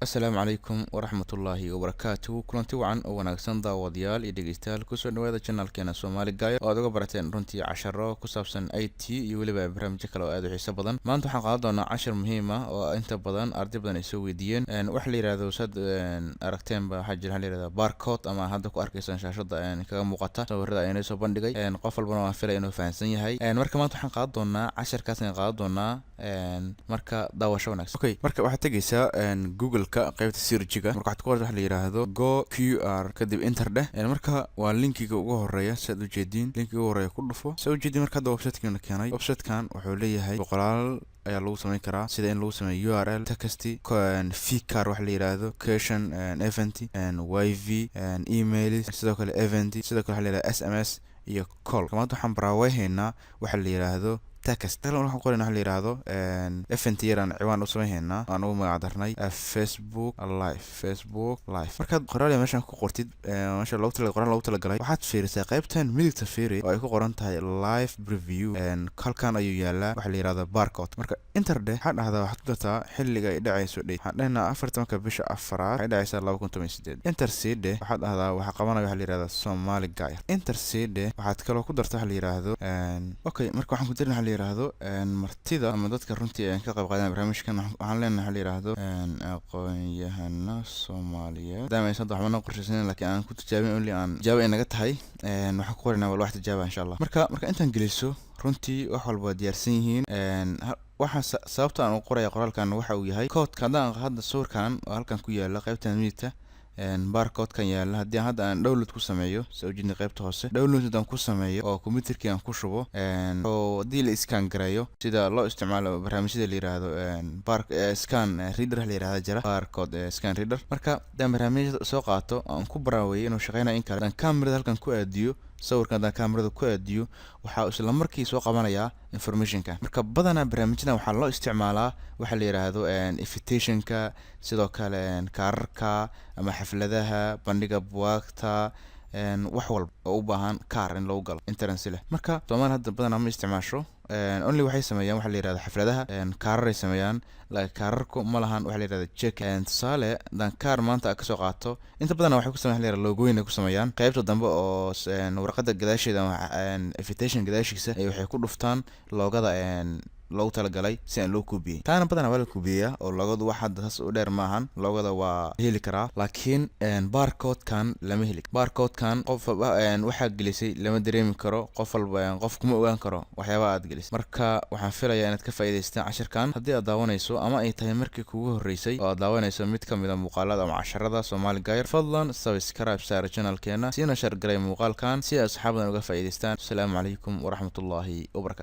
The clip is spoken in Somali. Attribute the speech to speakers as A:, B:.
A: Asalaamu calaykum waraxmatullaahi wabarakaatu. Kulanti wacan oo wanaagsan, daawadayaal iyo dhegeystayaal. Kusoo dhawaada channelkeena Soomaali Gayo oo aad uga barateen runtii casharo ku saabsan IT iyo weliba barnaamijyo kale oo aad u xiiso badan. Maanta waxaan qaadan doonaa cashar muhiim ah oo inta badan arday badan ay soo weydiiyeen. Waxa la yihahdo, saad aragteenba, waxaa jira waxa la yihahdo barcode, ama hadda ku arkaysaan shaashada kaga muuqata sawirada aynoo soo bandhigay. Qof walbana waan filay inuu fahamsan yahay. Marka maanta waxaan qaadan doonaa casharkaas ayaan qaadan doonaa. Marka daawasho wanaagsan. Okay, marka waxaad tegeysaa Google-ka, qaybta searchiga. Marka waxaad ku qorta waxa la yidhaahdo Go QR, kadib enter dheh. Marka waa linkiga ugu horeeya, si aad ujeediin linkiga ugu horeeya ku dhufo. Si aad ujeediin, marka hadda website-kiina keenay. Website-kan wuxuu leeyahay boqolaal ayaa lagu sameyn karaa, sida in lagu sameeyo URL, text, vCard waxa la yidhaahdo, location, event, yv, email, sidoo kale event, sidoo kale waxa la yidhahdo SMS iyo call. Maanta waxaan baraawehaynaa waxa la yidhaahdo text. Kale waxaan qorayna waxa la yidhaahdo event yaraan ciwaan u sameynhaynaa, aan ugu magac darnay Facebook Live. Facebook Live markaad qoraal meeshan ku qortid, meesha loogu tala qoraal loogu talagalay, waxaad fiirisaa qaybtan midigta, fiiri oo ay ku qoran tahay live preview. Halkan ayuu yaalaa waxa la yidhahdo barcode. Marka enter dheh. Waxaad dhahdaa, waxaad ku dartaa xilliga ay dhacayso date. Waxaan dhehnaa 14-ka bisha afaraad, waxay dhacaysaa 2018. Enter sii dheh. Waxaad dhahdaa waxaa qabanaya waxa la yidhahdaa Somali Guy. Enter sii dheh. Waxaad kaloo ku dartaa waxa la yidhaahdo, okay, marka waxaan ku darin waxa la yidhaahdo martida ama dadka runtii ka qayb qaadanaya barnaamijkan. Waxaan leenahay waxa la yidhaahdo aqoon-yahano Soomaaliyeed. Maadaama aysan hadda waxba noo qorshaysanin, laakiin aan ku tijaabin, only aan tijaabo ay naga tahay, waxaan ku qoraynaa wal wax tijaaba, insha Allah. Marka intaan geliso, runtii wax walba waa diyaarsan yihiin. Waxa sababta aan u qoraya qoraalkan waxa uu yahay koodka haddaan hadda sawirkan oo halkan ku yaala qaybtan midigta, barcode-kan yaala, haddii aan hadda aan download ku sameeyo, soo ujeedna qaybta hoose, download haddaan ku sameeyo oo computerkii aan ku shubo, oo haddii la scan gareeyo, sida loo isticmaalo barnaamijyada la yiraahdo bar scan reader la yiraahdo jira, barcode scan reader. Marka haddaan barnaamijyada soo qaato, aan ku baraaweeyay inuu shaqeynayo in kale, haddaan kamerada halkan ku aadiyo sawirkan, haddaan kamerada ku aadiyo, waxaa isla markii soo qabanayaa informationka. Marka badanaa barnaamijyadan waxaa loo isticmaalaa waxa la yiraahdo invitationka, sidoo kale kaararka ama xafladaha, bandhiga buwaagta, wax walba oo u baahan kaar in lagu galo entrance leh. Marka Soomaali hadda badanaa ma isticmaasho. Only waxay sameeyaan waxa la yirahdo xafladaha kaararay sameeyaan, laakiin kaararku ma lahan waxa la yirahdo check. Tusaale, haddaan kaar maanta kasoo qaato, inta badan waxay ku sameeyaan waxa la yirahdo logooyin ay ku sameeyaan qaybta dambe oo warqadda gadaasheeda ama invitation gadaashiisa ay waxay ku dhuftaan logoda loogu talagalay si aan loo koobiyey. Taana badanaa waa la koobiyeyaa oo logodu wax hadda saas u dheer maahan, logoda waa heli karaa, laakiin barcode-kan lama heli. Barcode-kan qof waxaa gelisay lama dareemi karo, qof walba qof kuma ogaan karo waxyaabaha aad gelisay. Marka waxaan filayaa inaad ka faa'iidaystaan cashirkan. Haddii aad daawanayso ama ay tahay markii kugu horreysay oo aad daawanayso mid ka mid a muuqaalada ama casharada Somali Guy, fadlan subscribe saar channelkeena, siina share garay muuqaalkan si ay asxaabadan uga faa'iidaystaan. Asalaamu calaykum waraxmatullaahi wabarakatu.